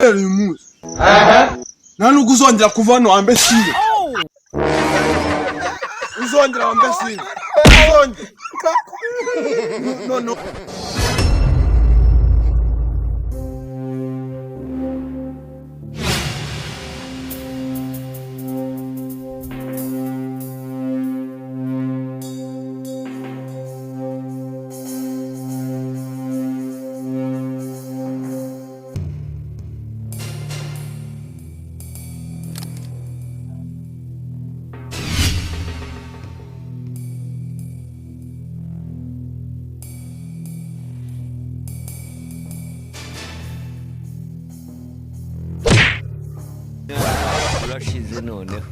Guhera uyu munsi nta nubwo uzongera kuva hano wambesire, uzongera wambesire, uzongera no no. Urashize noneho.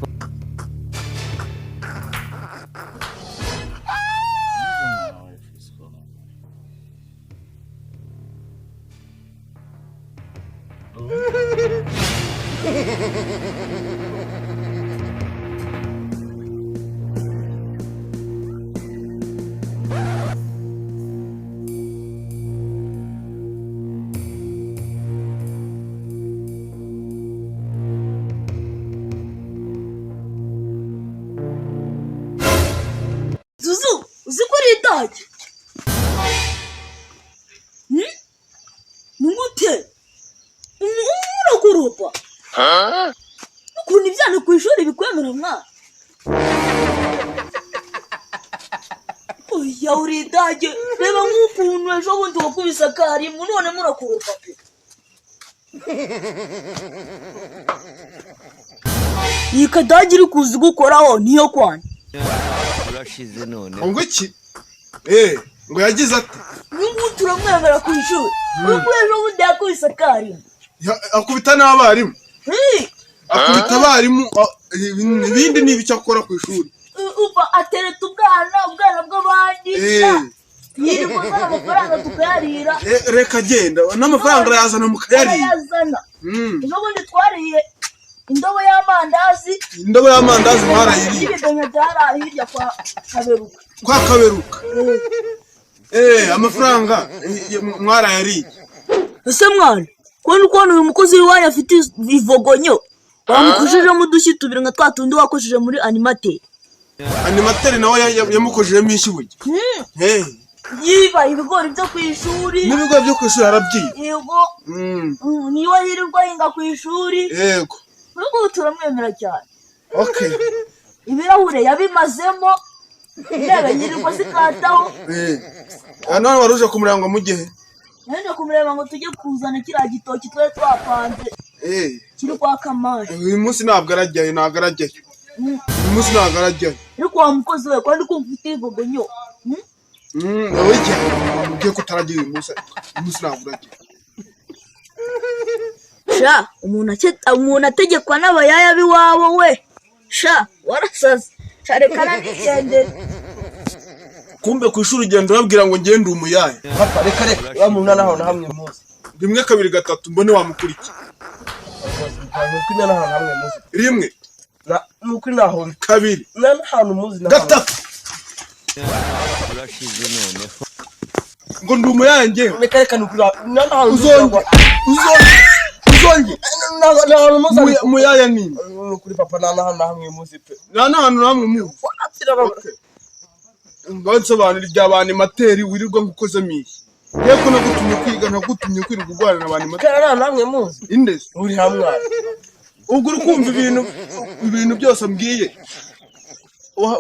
Zuzu, uzi ko uri idage? Hmm? Ni gute uragurupa ukuntu ibyana ku ishuri bikwemera mwana? Oya, uri idage. Reba nk'ukuntu ejo bundi wakubise akarimu, none murakurupa pe. Iyi kadage iri kuza igukoraho niyo kwana. Urashize noneho. Ngo iki? Ngo yagize ati Uyu nguyu turamwemera ku ishuri kuko ejo bundi yakubise akarimu. Akubita n'abarimu. Hey! Akubita abarimu, ibindi ni ibiki akora ku ishuri? Umva, atereta ubwana bw'abandi. Yirirwa azana amafaranga tukayarira. Reka genda, n'amafaranga arayazana mukayarira? Arayazana. Ejo bundi twariye indobo y'amandazi. Indobo y'amandazi mwarayiriye? N'ibiganya byari hirya kwa Kaberuka. Kwa Kaberuka. Amafaranga mwarayariye. Ese mwana, kubona ukuntu uyu mukozi w'iwanyu afite ivogonyo, wamukojejemo udushyi tubiri nka twa tundi wakojeje muri animateri? Animateri nawe yamukojejemo ishyi burya. Yiba ibigori byo ku ishuri. N'ibigo byo ku ishuri arabyiba? Yego. Niwe yirirwa ahinga ku ishuri. Uyu nguyu turamwemera cyane. Ibirahure yabimazemo, intebe yirirwa zikataho. None wari uje kumureba ngo mugehe? Naje kumureba ngo tujye kuzana kiriya gitoki twari twapanze kiri kwa Kamari. Uyu munsi ntabwo arajyayo, ntabwo arajyayo. Uyu munsi ntabwo arajyayo. Ariko wa mukozi we, kwandi kumva ufite ivogonyo? Wowe igihe wamubwiye ko utarajyayo uyu munsi, ariko uyu munsi ntabwo urajyayo. Sha, umuntu ategekwa n'abayaya b'iwabo we, sha warasaze, sha reka nanigendere. Kumbe ku ishuri ugenda urabwira ngo ngende umuyaya? Papa, reka reka, wa muntu nta n'ahantu na hamwe muzi. Rimwe, kabiri, gatatu, mbone wamukurikiye. Ni ukuri nta n'ahantu hamwe muzi. Rimwe. Ni ukuri ntaho nzi. Kabiri. Nta n'ahantu muzi na hamwe. Gatatu. Urashize noneho. Ngo ndi umuyaya njyewe? Reka reka, ni ukuri nta n'ahantu muzi. Uzonge, uzonge, uzonge. Nta hantu muzi. Muyaya nini? Ni ukuri papa, nta n'ahantu na hamwe muzi pe. Nta n'ahantu na hamwe muzi? Wapfira. Okay. Ngaho nsobanura ibya ba animateri wirirwa ngukozemo iyi. Yewe, ko nagutumye kwiga, nagutumye kwirirwa urwana na ba animateri? Kera nta hantu na hamwe muzi. Indezi? Uri hamwe. Ubwo uri kumva ibintu byose ambwiye,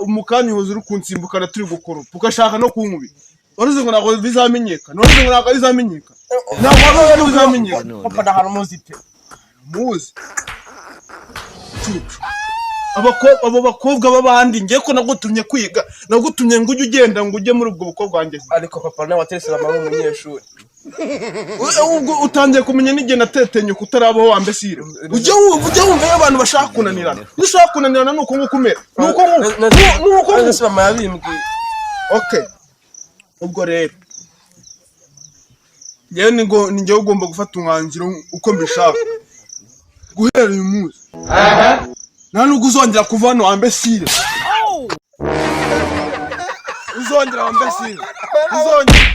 mu kanya uhoze uri kunsimbukana turi gukoropa, ugashaka no kunkubita. Waruzi ngo ntabwo bizamenyekana? Waruzi ngo ntabwo bizamenyekana? Ntabwo wari uzi ko bizamenyekana? Papa, nta hantu muzi pe. Muzi cucu. Abo bakobwa b'abandi, ngiye ko nagutumye kwiga, nagutumye ngo ujye ugenda, ngo ujye muri ubwo bukobwa wanjye. Ariko papa nawe waterese mama nk'umunyeshuri. Ubwo utangiye kumenya n'igihe natetenye kutarabaho wambesire. Ujye wumva iyo abantu bashaka kunanirana, iyo ushaka kunanirana ni uko nguko umera, ni uko nguko, ni uko nguko. Nese mama yabimbwiye. Okay, ubwo rero njyewe ni ngo ni njyewe ugomba gufata umwanzuro uko mbishaka. Guhera uyu munsi nta nubwo uzongera kuva hano wambesire. Uzongera. Ntibizongera wambesire, ntibizongera.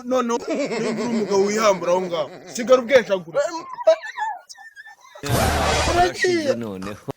Noneho nimba uri umugabo wihambura aho ngaho, sigara ubwejagura. Urashize noneho.